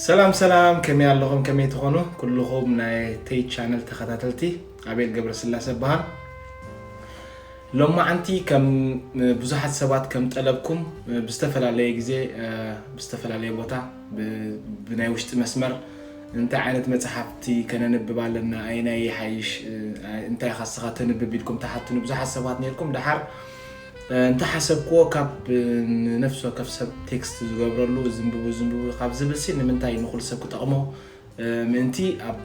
ሰላም ሰላም፣ ከመይ ኣለኹም? ከመይ ትኾኑ? ኩልኹም ናይ ተይ ቻነል ተኸታተልቲ፣ ኣቤል ገብረስላሰ እበሃል። ሎማዓንቲ ከም ብዙሓት ሰባት ከም ጠለብኩም ብዝተፈላለየ ግዜ ብዝተፈላለየ ቦታ ብ- ብናይ ውሽጢ መስመር እንታይ ዓይነት መጽሓፍቲ ከነንብብ ኣለና፣ ኣየናይ ይሓይሽ፣ እንታይ ኢኻ ንስኻ ተንብብ ኢልኩም ትሓቱኒ ብዙሓት ሰባት ነርኩም። ደሓር እንተሓሰብክዎ ካብ ንነፍሲ ወከፍ ሰብ ቴክስት ዝገብረሉ ዝንብቡ ዝንብቡ ካብ ዝብልሲ ንምንታይ ንኹሉ ሰብ ክጠቕሞ ምእንቲ ኣብ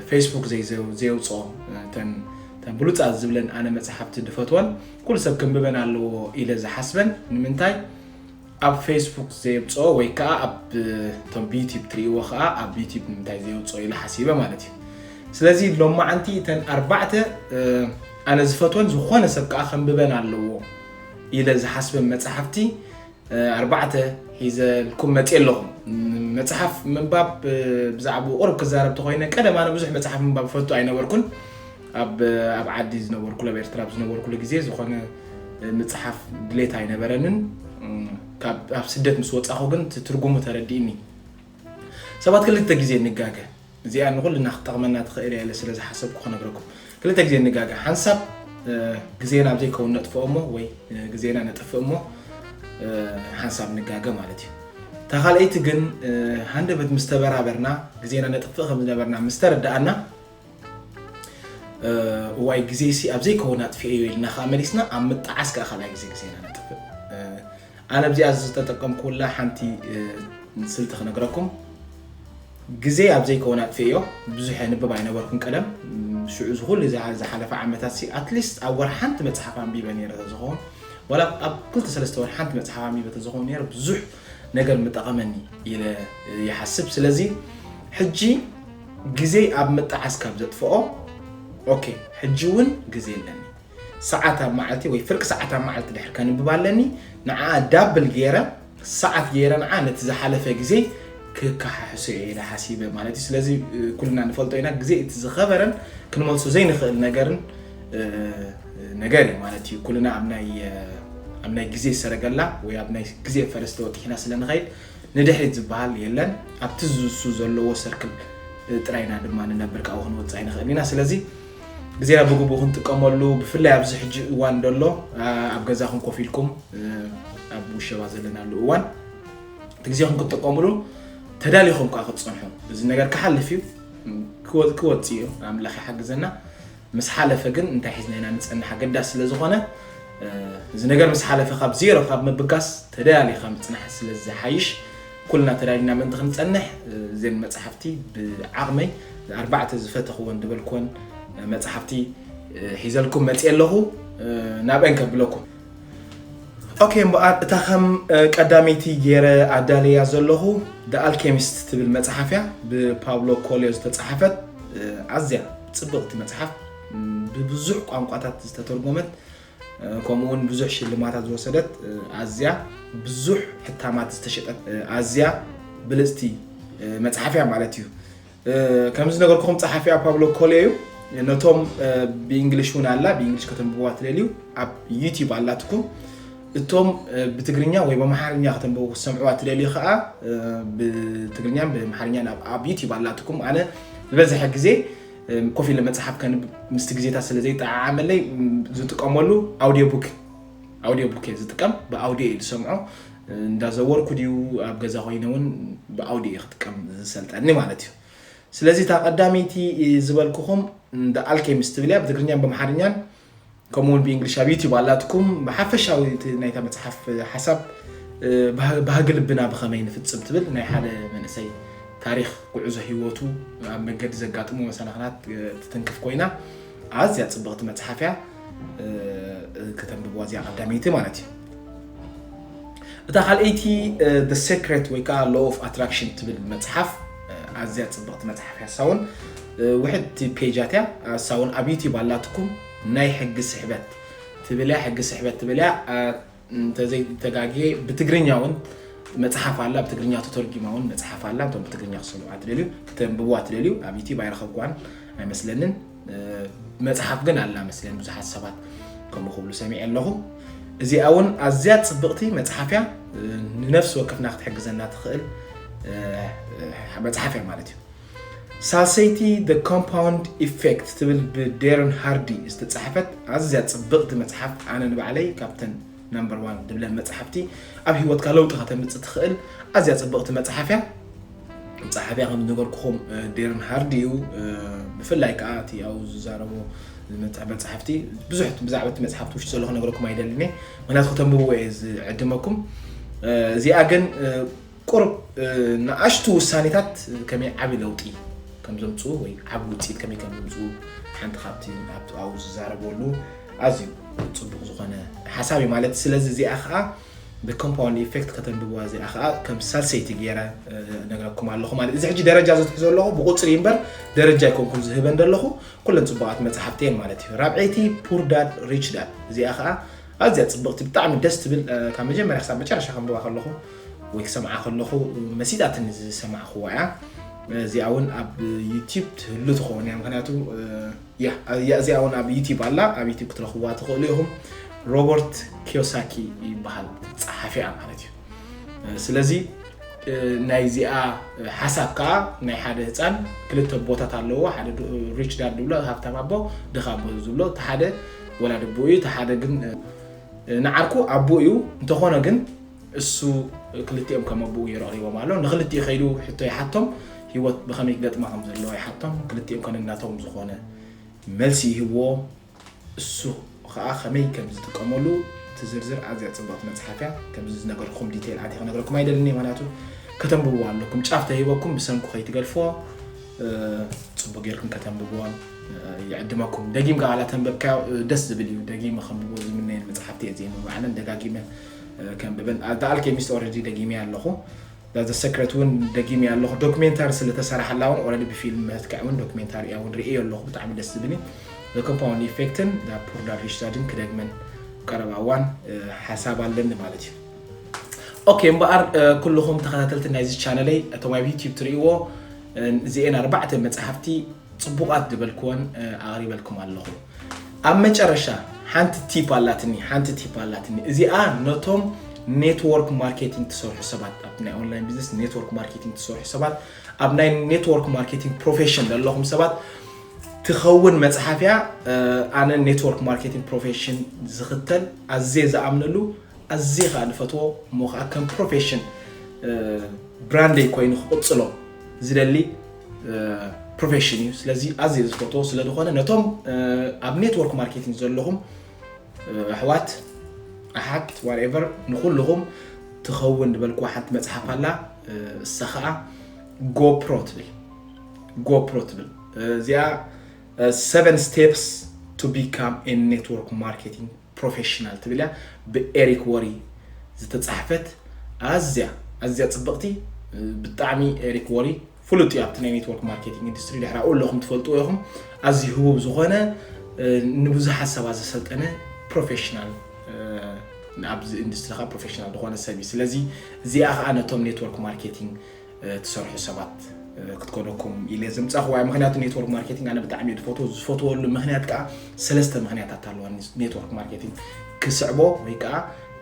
ፌስቡክ ዘይ- ዘይ- ዘየውፅኦ እተን እተን ብሉፃት ዝብለን ኣነ መፅሓፍቲ ድፈትወን ኩሉ ሰብ ክንብበን ኣለዎ ኢለ ዝሓስበን ንምንታይ ኣብ ፌስቡክ ዘየብፅኦ ወይ ከዓ ኣብ እቶም ብዩቲብ ትርእይዎ ከዓ ኣብ ዩቲብ ንምንታይ ዘየውፅኦ ኢለ ሓሲበ ማለት እዩ። ስለዚ ሎማዓንቲ እተን ኣርባዕተ ኣነ ዝፈትወን ዝኾነ ሰብ ከዓ ከንብበን ኣለዎ ኢለ ዝሓስበን መፅሓፍቲ ኣርባዕተ ሒዘልኩም መፅየ ኣለኹ። መፅሓፍ ምንባብ ብዛዕባኡ ቁሩብ ክዛረብ ተኾይነ ቀደም ኣነ ብዙሕ መፅሓፍ ምንባብ ፈቱ ኣይነበርኩን። ኣብ ኣብ ዓዲ ዝነበርኩሉ ኣብ ኤርትራ ኣብ ዝነበርኩሉ ግዜ ዝኾነ ምፅሓፍ ድሌት ኣይነበረንን። ካብ ኣብ ስደት ምስ ወፃኹ ግን እቲ ትርጉሙ ተረዲእኒ። ሰባት ክልተ ግዜ ንጋገ። እዚኣ ንኹልና ክትጠቕመና ትኽእል እያ ኢለ ስለ ዝሓሰብኩ ክነግረኩም። ክልተ ግዜ ንጋገ። ሓንሳብ ግዜና ኣብ ዘይከውን ነጥፍኦ እሞ ወይ ግዜና ነጥፍእ እሞ ሓንሳብ ንጋገ ማለት እዩ። እታ ካልኣይቲ ግን ሃንደበት ምስ ተበራበርና ግዜና ነጥፍእ ከም ዝነበርና ምስ ተረዳኣና እዋይ ግዜሲ ኣብ ዘይከውን ኣጥፍኤዮ ኢልና ከዓ መሊስና ኣብ ምጣዓስ ከዓ ካልኣይ ግዜ ግዜና ነጥፍእ። ኣነ ኣብዚኣ ዝተጠቀምኩላ ሓንቲ ስልቲ ክነግረኩም። ግዜ ኣብ ዘይከውን ኣጥፍኤዮ ብዙሕ የንብብ ኣይነበርኩን ቀደም። ሽዑ እዚ ኩሉ ዝሓለፈ ዓመታት ሲ ኣትሊስት ኣብ ወርሒ ሓንቲ መፅሓፍ ኣንቢበ ነይረ ተዝኸውን ዋላ ኣብ ክልተ ሰለስተ ወርሒ ሓንቲ መፅሓፍ ኣንቢበ ተዝኸውን ነይረ ብዙሕ ነገር ምጠቐመኒ ኢለ ይሓስብ። ስለዚ ሕጂ ግዜ ኣብ ምጣዓስ ካብ ዘጥፍኦ ኦኬ ሕጂ እውን ግዜ ኣለኒ። ሰዓት ኣብ መዓልቲ ወይ ፍርቂ ሰዓት ኣብ መዓልቲ ድሕር ከንብብ ኣለኒ። ንዓ ዳብል ገይረ ሰዓት ገይረ ንዓ ነቲ ዝሓለፈ ግዜ ክከሓሕሶ እየ ኢለ ሓሲበ ማለት እዩ። ስለዚ ኩልና ንፈልጦ ኢና ግዜ እቲ ዝኸበረን ክንመልሶ ዘይንኽእል ነገርን ነገር እዩ ማለት እዩ። ኩልና ኣብ ናይ ኣብ ናይ ግዜ ሰረገላ ወይ ኣብ ናይ ግዜ ፈረስ ተወጢሕና ስለ ንኸይድ ንድሕሪት ዝበሃል የለን። ኣብቲ ዝሱ ዘለዎ ሰርክል ጥራይና ድማ ንነብር ካብኡ ክንወፅእ ኣይንኽእል ኢና። ስለዚ ግዜና ብግቡእ ክንጥቀመሉ ብፍላይ ኣብዚ ሕጂ እዋን ደሎ ኣብ ገዛኹም ኮፍ ኢልኩም ኣብ ውሸባ ዘለናሉ እዋን እቲ ግዜኹም ክትጥቀምሉ ተዳሊኹም ከዓ ክትፀንሑ እዚ ነገር ክሓልፍ እዩ ክወፅእ እዩ ኣምላኽ ይሓግዘና። ምስ ሓለፈ ግን እንታይ ሒዝና ኢና ንፀንሕ ኣገዳሲ ስለ ዝኾነ እዚ ነገር ምስ ሓለፈ ካብ ዜሮ ካብ ምብጋስ ተደላሊኻ ምፅናሕ ስለ ዝሓይሽ ኩልና ተዳሊና ምእንቲ ክንፀንሕ እዘን መፅሓፍቲ ብዓቕመይ ኣርባዕተ ዝፈተኽወን ዝበልክወን መፅሓፍቲ ሒዘልኩም መፅየ ኣለኹ ናብአን ከብለኩም። ኦኬ እምበኣር እታ ከም ቀዳመይቲ ገይረ ኣዳለያ ዘለኹ The Alchemist ትብል መፅሓፍ እያ ብፓብሎ ኮልዮ ዝተፃሓፈት ኣዝያ ፅብቕቲ መፅሓፍ ብብዙሕ ቋንቋታት ዝተተርጎመት ከምኡ እውን ብዙሕ ሽልማታት ዝወሰደት ኣዝያ ብዙሕ ሕታማት ዝተሸጠት ኣዝያ ብልፅቲ መፅሓፍ እያ ማለት እዩ። ከም ዝነገርኩኹም ፀሓፊኣ ፓብሎ ኮሌ እዩ። ነቶም ብእንግሊሽ እውን ኣላ ብእንግሊሽ ከተንብብዋ ትደልዩ ኣብ ዩቲብ ኣላትኩም። እቶም ብትግርኛ ወይ ብኣምሓርኛ ከተንብቡ ክትሰምዕዋ ትደልዩ ከዓ ብትግርኛን ብኣምሓርኛን ኣብ ዩቲብ ኣላትኩም። ኣነ ዝበዝሐ ግዜ ኮፍ ኢለ መፅሓፍ ከንብብ ምስቲ ግዜታት ስለ ዘይጠዓዓመለይ ዝጥቀመሉ ኣውዲዮ ቡክ ኣውዲዮ ቡክ እየ ዝጥቀም። ብኣውዲዮ እየ ዝሰምዖ። እንዳዘወርኩ ድዩ ኣብ ገዛ ኮይነ እውን ብኣውዲዮ እየ ክጥቀም ዝሰልጠኒ ማለት እዩ። ስለዚ እታ ቀዳመይቲ ዝበልኩኹም The Alchemist ትብል እያ ብትግርኛን ብኣምሓርኛን ከምኡውን ብእንግሊሽ ኣብ ዩቲብ ኣላትኩም። ብሓፈሻዊ እቲ ናይታ መፅሓፍ ሓሳብ ባህጊ ልብና ብኸመይ ንፍፅም ትብል ናይ ሓደ መንእሰይ ታሪኽ ጉዕዞ ህይወቱ ኣብ መገዲ ዘጋጥሙ መሰናኽላት ትትንክፍ ኮይና ኣዝያ ፅብቕቲ መፅሓፍ እያ። ከተንብብዋ እዚኣ ቀዳመይቲ ማለት እዩ። እታ ካልኣይቲ The Secret ወይ ከዓ Law of Attraction ትብል መፅሓፍ ኣዝያ ፅብቕቲ መፅሓፍ እያ። እሳ እውን ውሕድቲ ፔጃት እያ። እሳ እውን ኣብ ዩቲብ ኣላትኩም ናይ ሕጊ ስሕበት ትብል እያ። ሕጊ ስሕበት ትብል እያ። እንተዘይተጋግየ ብትግርኛ እውን መፅሓፍ ኣላ ብትግርኛ ተተርጊማ እውን መፅሓፍ ኣላ። እቶም ብትግርኛ ክሰምዑዋ ትደልዩ ክተንብብዋ ትደልዩ ኣብ ዩቲብ ኣይረኸብኳን ኣይመስለንን። መፅሓፍ ግን ኣላ መስለን ብዙሓት ሰባት ከምኡ ክብሉ ሰሚዐ ኣለኹ። እዚኣ እውን ኣዝያ ፅብቕቲ መፅሓፍ እያ። ንነፍሲ ወከፍና ክትሕግዘና ትኽእል። መፅሓፍ እያ ማለት እዩ። ሳልሰይቲ The Compound Effect ትብል ብዴረን ሃርዲ ዝተፃሕፈት ኣዝያ ፅብቕቲ መፅሓፍ፣ ኣነ ንባዕለይ ካብተን ናምበር ዋን ድብለን መፅሓፍቲ፣ ኣብ ሂወትካ ለውጢ ከተምፅእ ትኽእል ኣዝያ ፅብቕቲ መፅሓፍ እያ። ጸሓፊያ ከም ዝነገርኩኹም ዴረን ሃርዲ እዩ። ብፍላይ ከዓ እቲ ኣብኡ ዝዛረቦ መፅሓፍቲ ብዙሕ ብዛዕባ እቲ መፅሓፍቲ ውሽጢ ዘሎ ክነግረኩም ኣይደልን እየ፣ ምክንያቱ ከተንብብዎ እየ ዝዕድመኩም። እዚኣ ግን ቁርብ ንኣሽቱ ውሳኔታት ከመይ ዓቢ ለውጢ ከም ዘምፅኡ ወይ ዓቢ ውፅኢት ከመይ ከም ዘምፅኡ ሓንቲ ካብቲ ኣብኡ ዝዛረበሉ ኣዝዩ ፅቡቅ ዝኾነ ሓሳብ እዩ ማለት። ስለዚ እዚኣ ከዓ The Compound Effect ከተንብብዋ እዚኣ ከዓ ከም ሳልሰይቲ ገይረ ነግረኩም ኣለኹ ማለት። እዚ ሕጂ ደረጃ ዝትሕዞ ኣለኹ ብቁፅሪ እምበር ደረጃ ኣይኮንኩን ዝህበን ዘለኹ፣ ኩለን ፅቡቃት መፅሓፍቲ እየን ማለት እዩ። ራብዐይቲ Poor Dad Rich Dad፣ እዚኣ ከዓ ኣዝያ ፅብቅቲ ብጣዕሚ ደስ ትብል፣ ካብ መጀመርያ ክሳብ መጨረሻ ከንብባ ከለኹ ወይ ክሰምዓ ከለኹ መሲጣትኒ ዝሰማዕክዋ እያ። እዚኣ እውን ኣብ ዩቲዩብ ትህሉ ትኸውን እያ፣ ምክንያቱ እዚኣ እውን ኣብ ዩቲዩብ ኣላ፣ ኣብ ዩቲዩብ ክትረኽብዋ ትኽእሉ ኢኹም። ሮበርት ኪዮሳኪ ይበሃል ጸሓፊኣ ማለት እዩ። ስለዚ ናይዚኣ ሓሳብ ከዓ ናይ ሓደ ህፃን ክልተ ኣቦታት ኣለዎ። ሓደ ሪች ዳድ ንብሎ ሃብታም ኣቦ፣ ድኻ ኣቦ ዝብሎ፣ እቲ ሓደ ወላዲ ኣቦ እዩ፣ እቲ ሓደ ግን ንዓርኩ ኣቦ እዩ። እንተኾነ ግን እሱ ክልቲኦም ከም ኣቦኡ ገይሩ ኣቕሪቦም ኣሎ። ንክልቲኡ ከይዱ ሕቶ ይሓቶም፣ ህይወት ብኸመይ ክገጥማ ከም ዘለዎ ይሓቶም። ክልቲኦም ከነናቶም ዝኾነ መልሲ ይህብዎ። እሱ ከዓ ከመይ ከም ዝጥቀመሉ ትዝርዝር ኣዝያ ፅብቕቲ መፅሓፍ እያ። ከምዚ ዝነገርኩም ዲቴይል ኣትየ ክነግረኩም ኣይደልን እየ፣ ምክንያቱ ከተንብብዋ ኣለኩም። ጫፍ ተሂበኩም ብሰንኩ ከይትገድፍዎ፣ ፅቡቅ ጌርኩም ከተንብብዎን ይዕድመኩም። ደጊም ከዓ ላተንበብካዮ ደስ ዝብል እዩ። ደጊመ ከንብቦ ዝምነየን መፅሓፍቲ እየ እዚአን። ባዕለን ደጋጊመ ከንብበን። The Alchemist already ደጊመ ኣለኹ። The Secret እውን ደጊመ ኣለኹ። ዶክሜንታሪ ስለተሰራሓላ እውን already ብፊልም መልክዕ እውን ዶክሜንታሪ እውን ርእየ ኣለኹ። ብጣዕሚ ደስ ዝብል እዩ። The Compound Effect ን The Poor Dad Rich Dad ን ክደግመን ቀረባ እዋን ሓሳብ ኣለኒ ማለት እዩ። ኦኬ፣ እምበኣር ኩልኹም ተኸታተልቲ ናይዚ ቻነለይ፣ እቶም ኣብ ዩቲዩብ ትርእይዎ እዚኤን ኣርባዕተ መፅሓፍቲ ፅቡቓት ዝበልክወን ኣቕሪበልኩም ኣለኹ። ኣብ መጨረሻ ሓንቲ ቲፕ ኣላትኒ፣ ሓንቲ ቲፕ ኣላትኒ። እዚኣ ነቶም ኔትወርክ ማርኬቲንግ ትሰርሑ ሰባት፣ ኣብ ናይ ኦንላይን ቢዝነስ ኔትወርክ ማርኬቲንግ ትሰርሑ ሰባት፣ ኣብ ናይ ኔትወርክ ማርኬቲንግ ፕሮፌሽን ዘለኹም ሰባት ትኸውን መፅሓፍ እያ። ኣነ ኔትወርክ ማርኬቲንግ ፕሮፌሽን ዝኽተል ኣዝየ ዝኣምነሉ ኣዝየ ከዓ ዝፈትዎ እሞ ከዓ ከም ፕሮፌሽን ብራንደይ ኮይኑ ክቕፅሎ ዝደሊ ፕሮፌሽን እዩ። ስለዚ ኣዝየ ዝፈትዎ ስለ ዝኾነ ነቶም ኣብ ኔትወርክ ማርኬቲንግ ዘለኹም ኣሕዋት ኣሓት ዋትኤቨር ንኩልኹም ትኸውን ዝበልኩዋ ሓንቲ መፅሓፍ ኣላ። እሳ ከዓ ጎፕሮ ትብል፣ ጎፕሮ ትብል እዚኣ seven steps to become a network marketing professional ትብል እያ። ብኤሪክ ወሪ ዝተፃሕፈት ኣዝያ ኣዝያ ፅብቕቲ። ብጣዕሚ ኤሪክ ወሪ ፍሉጥ እዩ ኣብቲ ናይ ኔትወርክ ማርኬቲንግ ኢንዱስትሪ፣ ድሕሪ ኣብኡ ኣለኹም ትፈልጥዎ ኢኹም። ኣዝዩ ህቡብ ዝኾነ ንብዙሓት ሰባት ዘሰልጠነ ፕሮፌሽናል፣ ኣብዚ ኢንዱስትሪ ከዓ ፕሮፌሽናል ዝኾነ ሰብ እዩ። ስለዚ እዚኣ ከዓ ነቶም ኔትወርክ ማርኬቲንግ ትሰርሑ ሰባት ክትኮነኩም ኢለ ዘምፃኹዋ እያ። ምክንያቱ ኔትወርክ ማርኬቲንግ ኣነ ብጣዕሚ እየ ዝፈትዎ። ዝፈትወሉ ምክንያት ከዓ ሰለስተ ምክንያታት ኣለዋ። ኔትወርክ ማርኬቲንግ ክስዕቦ ወይ ከዓ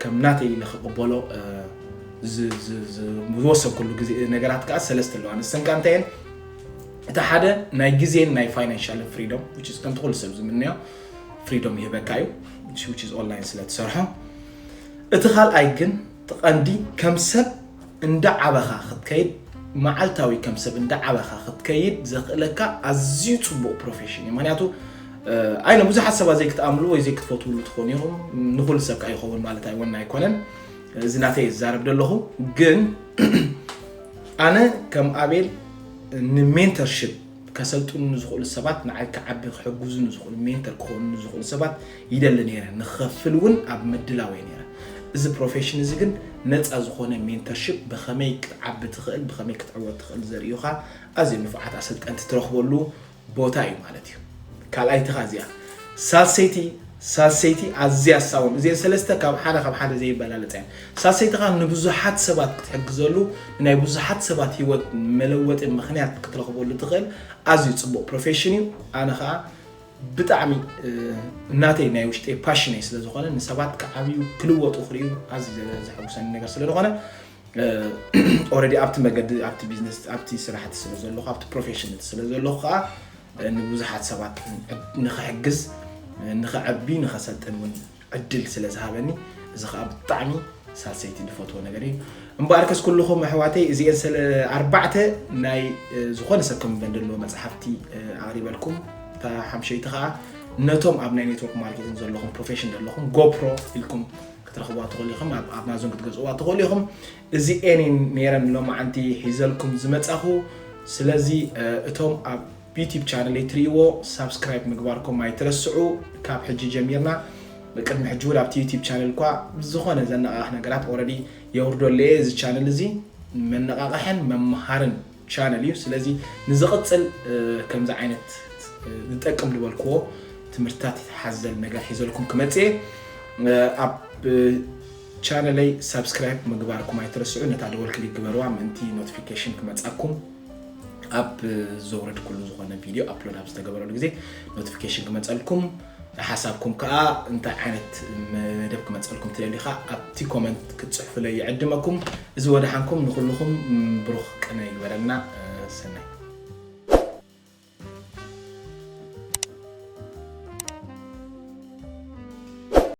ከም ናተይ ኢለ ክቕበሎ ዝወሰንኩሉ ግዜ ነገራት ከዓ ሰለስተ ኣለዋ። ንሰን ከዓ እንታይ እየን? እቲ ሓደ ናይ ግዜን ናይ ፋይናንሻል ፍሪዶም፣ ከምቲ ኩሉ ሰብ ዝምነዮ ፍሪዶም ይህበካ እዩ፣ ኦንላይን ስለ ትሰርሖ። እቲ ካልኣይ ግን እቲ ቀንዲ ከም ሰብ እንዳዓበኻ ክትከይድ፣ መዓልታዊ ከም ሰብ እንዳዓበኻ ክትከይድ ዘኽእለካ ኣዝዩ ፅቡቕ ፕሮፌሽን እዩ። ምክንያቱ ኣይነ ብዙሓት ሰባት ዘይክትኣምሉ ወይ ዘይክትፈትውሉ ትኾኑ ኢኹም። ንኹሉ ሰብ ከዓ ይኸውን ማለት ኣይወን ኣይኮነን። እዚ ናተይ ዝዛረብ ዘለኹ ግን ኣነ ከም ኣቤል ንሜንተርሽፕ ከሰልጥኑ ዝኽእሉ ሰባት፣ ንዓይ ክዓቢ ክሕግዙ ዝኽእሉ፣ ሜንተር ክኾኑ ዝኽእሉ ሰባት ይደሊ ነይረ። ንኸፍል እውን ኣብ ምድላው እየ ነይረ። እዚ ፕሮፌሽን እዚ ግን ነፃ ዝኾነ ሜንተርሽፕ ብኸመይ ክትዓቢ ትኽእል፣ ብኸመይ ክትዕወት ትኽእል ዘርእዩኻ ኣዝዮም ንፉዓት ኣሰልጠንቲ ትረኽበሉ ቦታ እዩ ማለት እዩ። ካልኣይትኻ እዚኣ። ሳልሰይቲ፣ ሳልሰይቲ ኣዝያ ሳውን። እዚአን ሰለስተ ካብ ሓደ ካብ ሓደ ዘይበላለፃ እየን። ሳልሰይቲ ከዓ ንብዙሓት ሰባት ክትሕግዘሉ፣ ናይ ብዙሓት ሰባት ህይወት መለወጢ ምኽንያት ክትረኽበሉ ትኽእል ኣዝዩ ፅቡቕ ፕሮፌሽን እዩ። ኣነ ከዓ ብጣዕሚ ናተይ ናይ ውሽጠይ ፓሽነይ ስለ ዝኾነ ንሰባት ክዓብዩ ክልወጡ ክርእዩ ኣዝዩ ዘሕጉሰኒ ነገር ስለ ዝኾነ already ኣብቲ መገዲ ኣብቲ ቢዝነስ ኣብቲ ስራሕቲ ስለ ዘለኹ ኣብቲ ፕሮፌሽን ስለ ዘለኹ ከዓ ንብዙሓት ሰባት ንክሕግዝ ንክዕቢ ንከሰልጥን እውን ዕድል ስለ ዝሃበኒ እዚ ከዓ ብጣዕሚ ሳልሰይቲ ዝፈትዎ ነገር እዩ። እምበኣርከስ ኩልኹም ኣሕዋተይ እዚአን ሰለ ኣርባዕተ ናይ ዝኾነ ሰብ ከም በንደልዎ መፅሓፍቲ ኣቕሪበልኩም እታ ሓምሸይቲ ከዓ ነቶም ኣብ ናይ ኔትወርክ ማርኬቲንግ ዘለኹም ፕሮፌሽን ዘለኹም ጎፕሮ ኢልኩም ክትረኽብዋ ትኽእሉ ኢኹም ኣብ ኣማዞን ክትገዝእዋ ትኽእሉ ኢኹም። እዚኤን ነይረን ሎማዓንቲ ሒዘልኩም ዝመፃኹ። ስለዚ እቶም ኣብ ዩቲብ ቻነለይ ትርእይዎ ሳብስክራይብ ምግባርኩም ኣይትረስዑ። ካብ ሕጂ ጀሚርና ቅድሚ ሕጂ እውን ኣብቲ ዩቲብ ቻነል እኳ ዝኾነ ዘነቓቕሕ ነገራት ኦረዲ የውርደሉ እየ። እዚ ቻነል እዚ መነቓቕሕን መምሃርን ቻነል እዩ። ስለዚ ንዝቕፅል ከምዚ ዓይነት ዝጠቅም ዝበልክዎ ትምህርትታት ሓዘል ነገር ሒዘልኩም ክመፅእ እየ። ኣብ ቻነለይ ሳብስክራይብ ምግባርኩም ኣይትረስዑ። ነታ ደወል ክሊክ ግበርዋ ምእንቲ ኖቲፊኬሽን ክመፃኩም ኣብ ዘውረድኩሉ ዝኾነ ቪድዮ ኣፕሎድ ኣብ ዝተገበረሉ ግዜ ኖቲፊኬሽን ክመፀልኩም። ሓሳብኩም ከዓ እንታይ ዓይነት መደብ ክመፀልኩም ትደልዩ ከዓ ኣብቲ ኮመንት ክትፅሕፉለይ ይዕድመኩም። እዚ ወደሓንኩም ንኩልኹም ብሩኽ ቅነ ይግበረልና። ሰናይ።